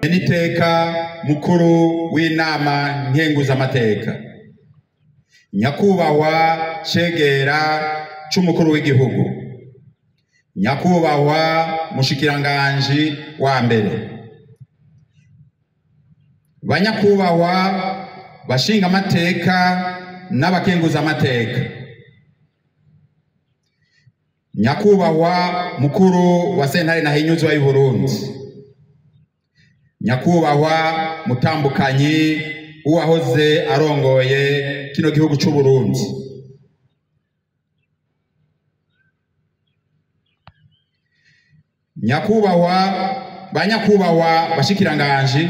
Niteka mukuru w'inama nkenguzamateka, nyakubahwa cegera c'umukuru w'igihugu, nyakubahwa mushikiranganji wa mbere, banyakubahwa bashinga amateka n'abakenguzamateka, nyakubahwa mukuru wa sentare Ntahinyuzwa y'u Burundi, nyakubahwa mutambukanyi uwahoze arongoye kino gihugu c'u Burundi, nyakubahwa banyakubahwa bashikiranganji,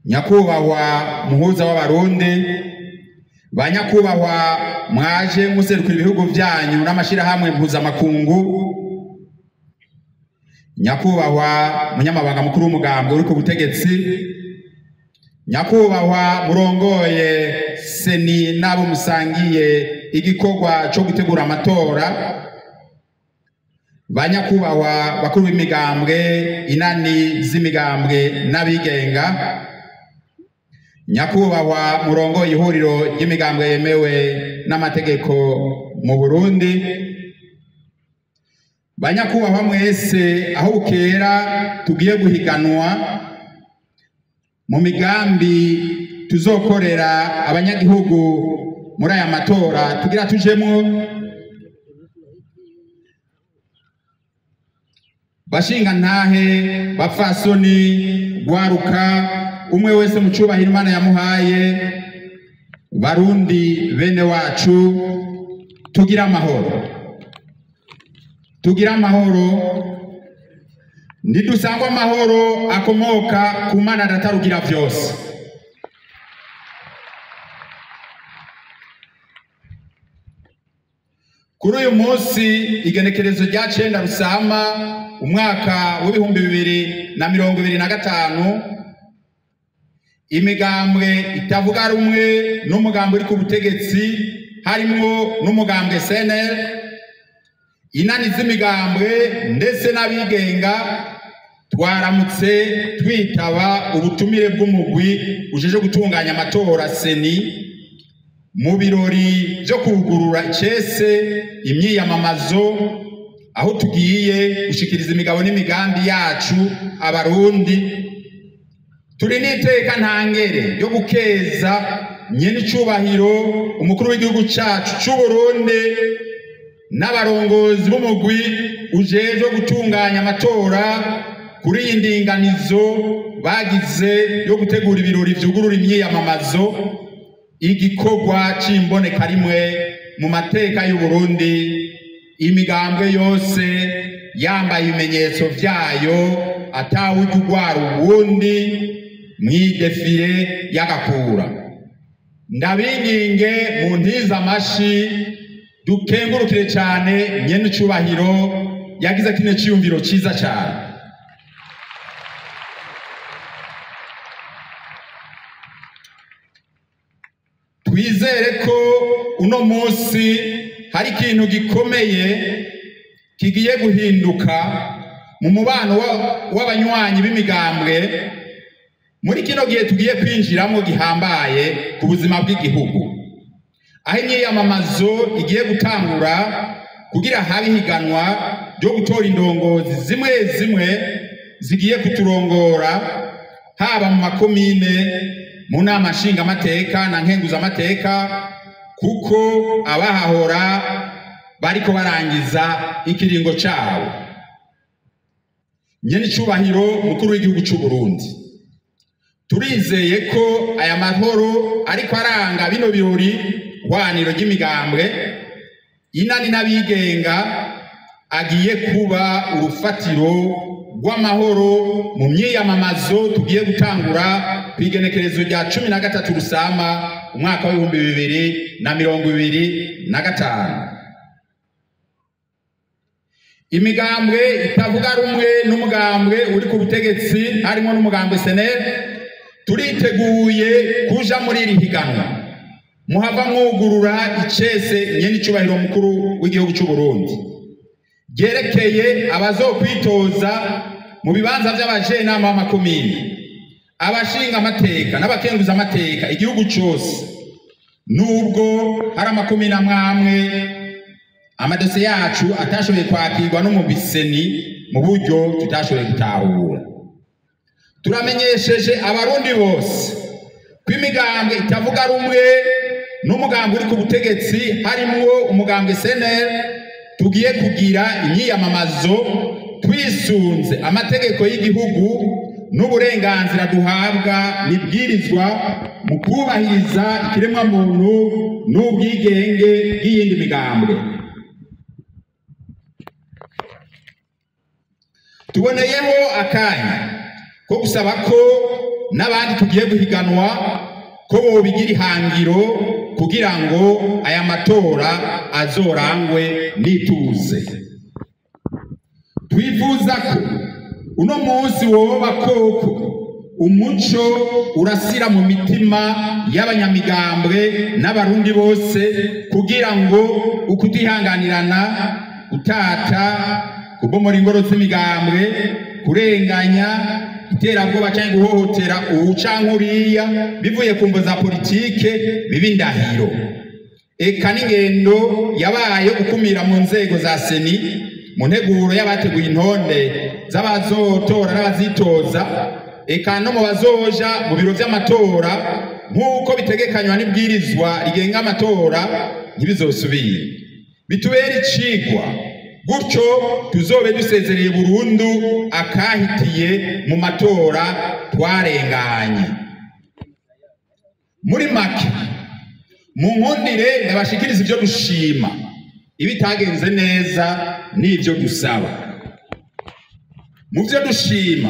nyakubahwa muhuza w'abarundi, banyakubahwa mwaje muserukira ibihugu vyanyu n'amashirahamwe mpuzamakungu, nyakubahwa munyamabanga mukuru w'umugambwe uri ku butegetsi, nyakubahwa murongoye seni n'abo musangiye igikorwa co gutegura amatora, banyakubahwa bakuru b'imigambwe, inani z'imigambwe n'abigenga, nyakubahwa murongoye ihuriro ry'imigambwe yemewe n'amategeko mu Burundi, banyakubahwa mwese aho bukera tugiye guhiganwa mu migambi tuzokorera abanyagihugu muri aya matora tugira tujemwo, bashinga ntahe, bapfasoni, gwaruka, umwe wese mu cubahiro Imana yamuhaye, barundi bene wacu, tugira amahoro, tugira amahoro. Nidusangwa amahoro akomoka ku Mana datarugira vyose. Kuri uyu munsi igenekerezo rya 9 Rusama umwaka w'2025, imigambwe itavuga rumwe n'umugambwe uri ku butegetsi harimwo n'umugambwe CNL, inani z'imigambwe ndetse n'abigenga, twaramutse twitaba ubutumire bw'umugwi ujeje gutunganya amatora seni mu birori byo kugurura icese imyiyamamazo, aho tugiye gushikiriza imigabo n'imigambi yacu abarundi. Turi n'iteka ntangere ryo gukeza nyene icubahiro umukuru w'igihugu cacu c'u Burundi n'abarongozi b'umugwi ujejwe gutunganya amatora kuri iyi ndinganizo bagize yo gutegura ibirori vyugurura imyiyamamazo, igikorwa c'imboneka rimwe mu mateka y'u Burundi, imigambwe yose yambaye ibimenyetso vyayo atawujya ugwara uwundi mw'idefire y'agakura. Ndabinginge mu ntiza amashi dukengurukire cyane nyene icubahiro yagize kino ciyumviro ciza cyane. Twizere ko uno munsi hari ikintu gikomeye kigiye guhinduka mu mubano w'abanywanyi b'imigambwe muri kino gihe tugiye kwinjiramo gihambaye ku buzima bw'igihugu, aho imyiyamamazo igiye gutangura kugira habe ihiganwa ryo gutora indongozi zimwe zimwe zigiye kuturongora, haba mu makomine, mu nama nshingamateka na nkenguzamateka, kuko abahahora bariko barangiza ikiringo cabo. Nyene icubahiro mukuru w'igihugu c'u Burundi, turizeye ko aya mahoro ariko aranga bino birori hwaniro ry'imigambwe, inani n'abigenga agiye kuba urufatiro rw'amahoro mu myiyamamazo tugiye gutangura kw'igenekerezo rya 13 Rusama umwaka w'2025. Imigambwe itavuga rumwe n'umugambwe uri ku butegetsi harimo n'umugambwe CNL, turiteguye kuja muri iri higanwa. Muhava mwugurura icese nyene icubahiro mukuru w'igihugu c'u Burundi ryerekeye abazokwitoza mu bibanza vy'abajenama b'amakomine, abashinga amateka n'abakenguza amateka igihugu cose. Nubwo hari amakomine amwe amadosiye yacu atashoboye kwakirwa no mu biseni mu buryo tutashoboye gutahura. Turamenyesheje abarundi bose ko imigambwe itavuga rumwe n'umugambwe uri ku butegetsi, harimwo umugambwe CNL, tugiye kugira imyiyamamazo twisunze amategeko y'igihugu n'uburenganzira duhabwa n'ibwirizwa mu kubahiriza ikiremwamuntu n'ubwigenge bw'iyindi migambwe. Tuboneyeho akanya ko gusaba ko n'abandi tugiye guhiganwa ko bobigira ihangiro kugira ngo aya matora azorangwe n'ituze. Twifuza ko uno munsi woba koko umuco urasira mu mitima y'abanyamigambwe n'abarundi bose, kugira ngo ukutihanganirana, gutata, kubomora ingoro z'imigambwe, kurenganya, iterabwoba canke guhohotera uwu canke uriya bivuye ku mvo za politike biba indahiro. Eka n'ingendo yabaye gukumira mu nzego za seni mu nteguro y'abateguye intonde z'abazotora n'abazitoza, eka no mu bazoja mu biro vy'amatora nk'uko bitegekanywa n'ibwirizwa rigenga amatora, ntibizosubire. Bitubere icigwa, gutyo tuzobe dusezereye burundu akahitiye mu matora twarenganye. Muri make, mu nkundire ndabashikiriza ivyo dushima, ibitagenze neza n'ivyo dusaba. Mu vyo dushima,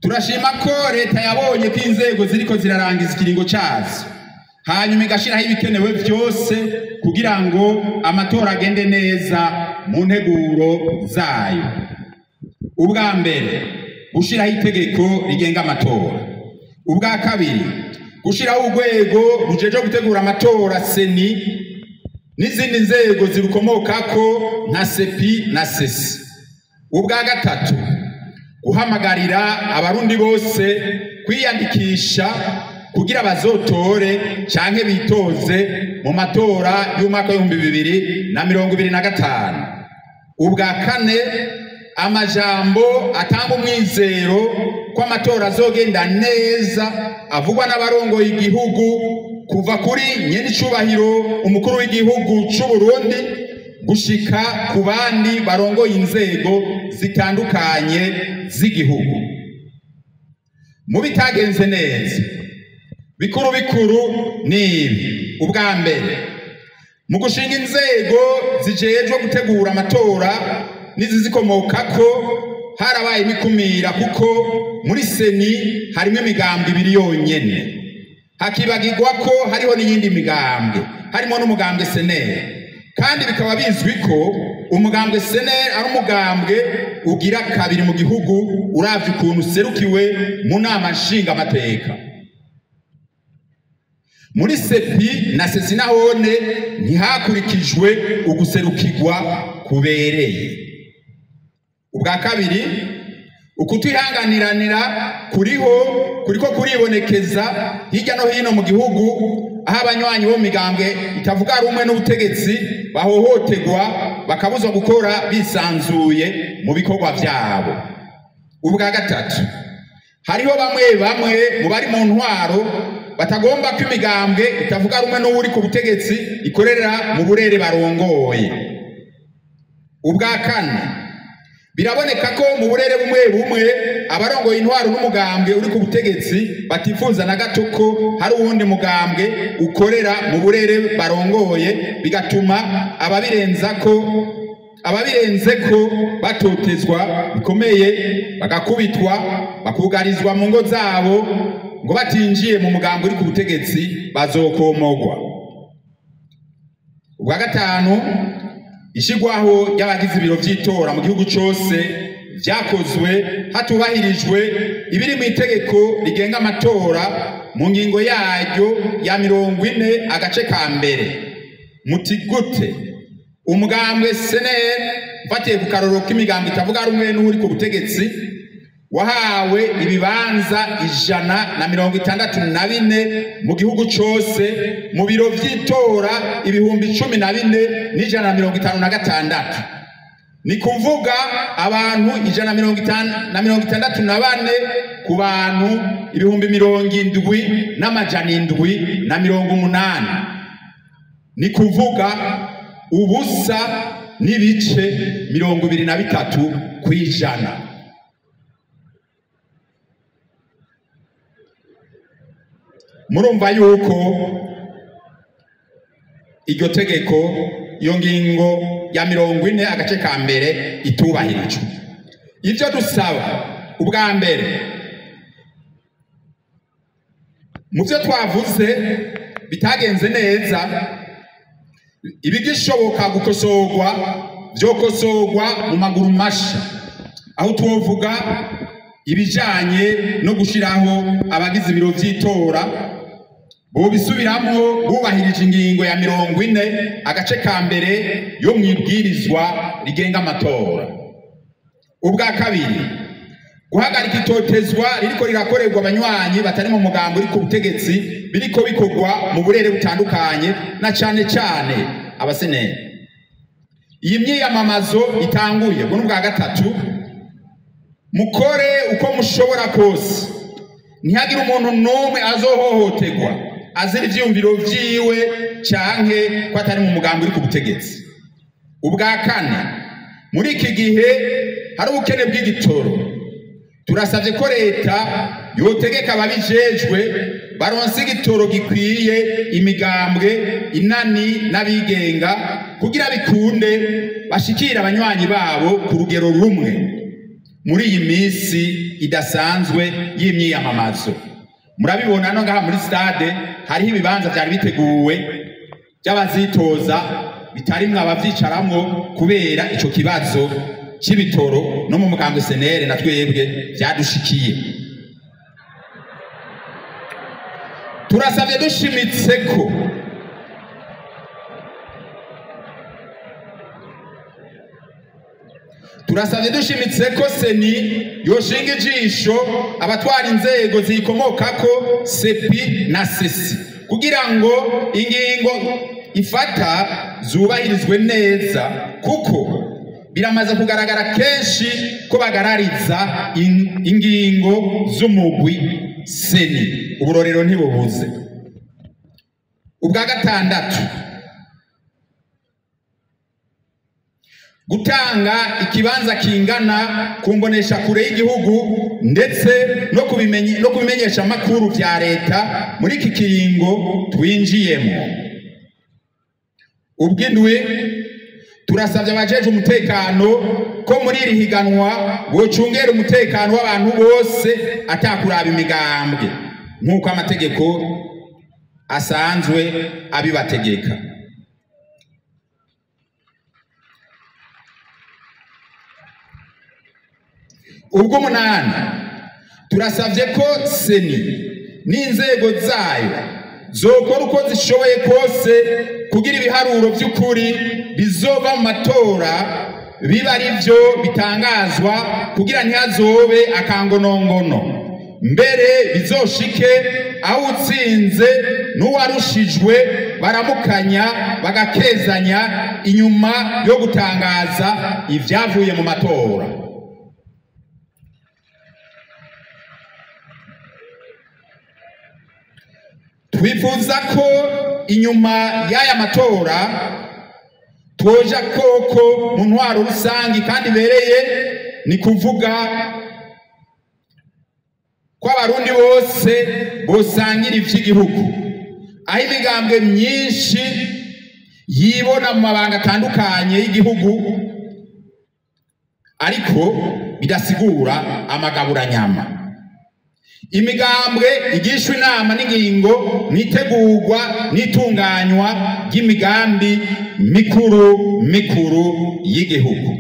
turashima ko leta yabonye ko inzego ziriko zirarangiza ikiringo cazo, hanyuma igashiraho ibikenewe vyose kugira ngo amatora agende neza mu nteguro zayo. Ubwa mbere, gushiraho itegeko rigenga amatora. Ubwa kabiri, gushiraho urwego rujejwe gutegura amatora seni n'izindi nzego zirukomokako nka sepi na sesi. Ubwa gatatu, guhamagarira abarundi bose kwiyandikisha kugira bazotore canke bitoze mu matora y'umwaka w'2025. Ubwa kane, amajambo atanga umwizero ko amatora azogenda neza avugwa n'abarongoye igihugu kuva kuri nyenicubahiro umukuru w'igihugu c'u Burundi gushika ku bandi barongoye inzego zitandukanye z'igihugu. Mu bitagenze neza bikuru bikuru ni ibi. Ubwa mbere, mu gushinga inzego zijejwe gutegura amatora n'izizikomokako harabaye imikumira, kuko muri seni harimo imigambwe ibiri yonyene, hakibagirwa ko hariho n'iyindi migambwe harimo n'umugambwe CNL, kandi bikaba bizwi ko umugambwe CNL ari umugambwe ugira kabiri mu gihugu uravye ukuntu userukiwe mu nama nshingamateka. Muri sepi na sesi nahone ntihakurikijwe uguserukirwa kubereye. Ubwa kabiri, ukutihanganiranira kuriho kuriko kuribonekeza hirya no hino mu gihugu, aho abanywanyi bo migambwe itavuga rumwe n'ubutegetsi bahohoterwa bakabuzwa gukora bisanzuye mu bikorwa vyabo. Ubwa gatatu, hariho bamwe bamwe mu bari mu ntwaro batagomba ko imigambwe itavuga rumwe n'uri ku butegetsi ikorera mu burere barongoye. Ubwa kane, biraboneka ko mu burere bumwe bumwe abarongoye intwaro n'umugambwe uri ku butegetsi batifuza na gato ko hari uwundi mugambwe ukorera mu burere barongoye, bigatuma ababirenze ko batotezwa bikomeye, bagakubitwa, bakugarizwa mu ngo zabo ngo batinjiye mu mugambwe uri ku butegetsi bazokomogwa. Ubwa gatanu, ishigwaho ry'abagize ibiro vy'itora mu gihugu cose vyakozwe hatubahirijwe ibiri mu itegeko rigenga amatora mu ngingo yaryo ya 40 agace ka mbere. Muti gute? Umugambwe CNL mfatiye ku karorero k'imigambwe itavuga rumwe n'uri ku butegetsi wahawe ibibanza 164 mu gihugu cose mu biro vy'itora 14,156. Ni kuvuga abantu 164 ku bantu 77,780. Ni kuvuga ubusa n'ibice 23%. Murumva yuko iryo tegeko, iyo ngingo ya 40 agace ka mbere itubahirijwe. Ivyo dusaba ubwa mbere, mu vyo twavuze bitagenze neza, ibigishoboka gukosorwa vyokosorwa mu maguru masha, aho twovuga ibijanye no gushiraho abagize ibiro vy'itora bobisubiramwo bubahirije ingingo ya 40 agace ka mbere yo mwibwirizwa rigenga amatora. Ubwa kabiri, guhagarika itotezwa ririko rirakorerwa abanywanyi batari mu mugambo uri ku butegetsi, biriko bikorwa mu burere butandukanye na cane cane abaseneri. Iyi myiyamamazo itanguye ubwo n'ubwa gatatu, mukore uko mushobora kose ntihagire umuntu n'umwe azohohoterwa azira ivyiyumviro vyiwe canke ko atari mu mugambi uri ku butegetsi. Ubwa kane, muri iki gihe hari ubukene bw'igitoro, turasavye ko leta yotegeka ababijejwe baronse igitoro gikwiye imigambwe inani n'abigenga kugira bikunde bashikire abanywanyi babo ku rugero rumwe muri iyi minsi idasanzwe y'imyiyamamazo. Murabibona no ngaha muri stade hariho ibibanza vyari biteguwe by'abazitoza bitarimwe abavyicaramwo kubera ico kibazo c'ibitoro no mu mugambwe senere na twebwe vyadushikiye. Turasavye dushimitse ko seni yoshinga ijisho abatwara inzego zikomokako sepi na sesi kugira ngo ingingo ifata zubahirizwe neza, kuko biramaze kugaragara kenshi ko bagarariza ingingo z'umugwi seni. Uburorero ntibubuze. Ubwa gatandatu, gutanga ikibanza kingana kumbonesha kure y'igihugu ndetse no kubimenyesha amakuru vya leta muri iki kiringo twinjiyemo. Ubw'indwi, turasavye abajeje umutekano ko muri iri higanwa bocungera umutekano w'abantu bose atakuraba imigambwe nk'uko amategeko asanzwe abibategeka. Ubwo munani, turasavye ko seni n'inzego zayo zokora uko zishoboye kose kugira ibiharuro vy'ukuri bizova mu matora biba ari vyo bitangazwa kugira ntihazobe akangonongono, mbere bizoshike aho utsinze n'uwarushijwe baramukanya bagakezanya inyuma yo gutangaza ivyavuye mu matora. Twifuza ko inyuma y'aya matora twoja koko mu ntwaro rusangi kandi bereye, ni kuvuga ko abarundi bose bosangira ivy'igihugu, aho imigambwe myinshi yibona mu mabanga atandukanye y'igihugu ariko bidasigura amagaburanyama. Imigambwe igishwa inama n'ingingo mwitegurwa n'itunganywa ry'imigambi mikuru mikuru y'igihugu.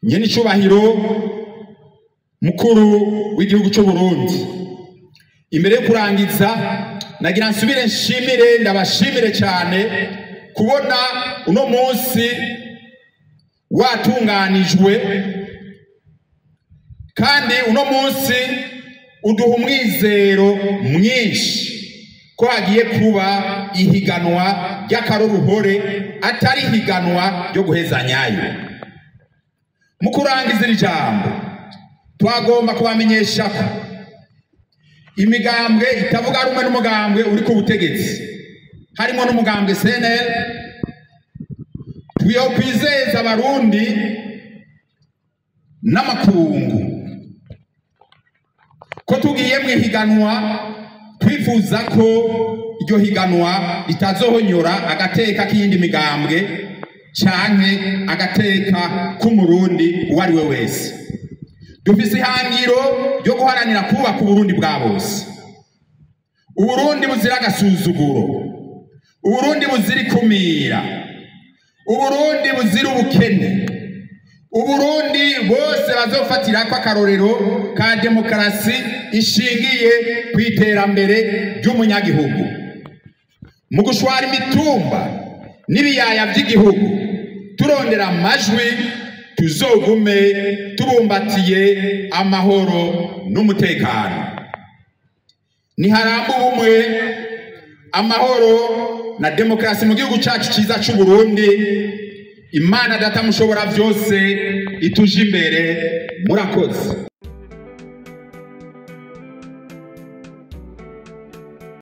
Nyene icubahiro mukuru w'igihugu c'u Burundi, imbere yo kurangiza nagira nsubire nshimire, ndabashimire cyane kubona uno munsi watunganijwe Kandi uno munsi uduha umwizero mwinshi ko hagiye kuba ihiganwa ry'akaroruhore, atari ihiganwa ryo guhezanyayo. Mu kurangiza iri jambo, twagomba kubamenyesha ko imigambwe itavuga rumwe n'umugambwe uri ku butegetsi, harimo n'umugambwe CNL, twiyokwizeza Abarundi n'amakungu ko tugiye mu ihiganwa twifuza ko iryo higanwa ritazohonyora agateka k'iyindi migambwe canke agateka k'Umurundi uwo ari we wese. Dufise ihangiro ryo guharanira kubaka Uburundi bwa bose, Uburundi buzira agasuzuguro, Uburundi buzira ikumira, Uburundi buzira ubukene, Uburundi bose bazofatirako akarorero ka demokarasi ishingiye ku iterambere ry'umunyagihugu. Mu gushwara imitumba n'ibiyaya vy'igihugu turondera amajwi, tuzogume tubumbatiye amahoro n'umutekano. Niharamba ubumwe, amahoro na demokarasi mu gihugu cacu ciza c'Uburundi. Imana Data mushobora vyose ituje imbere. Murakoze.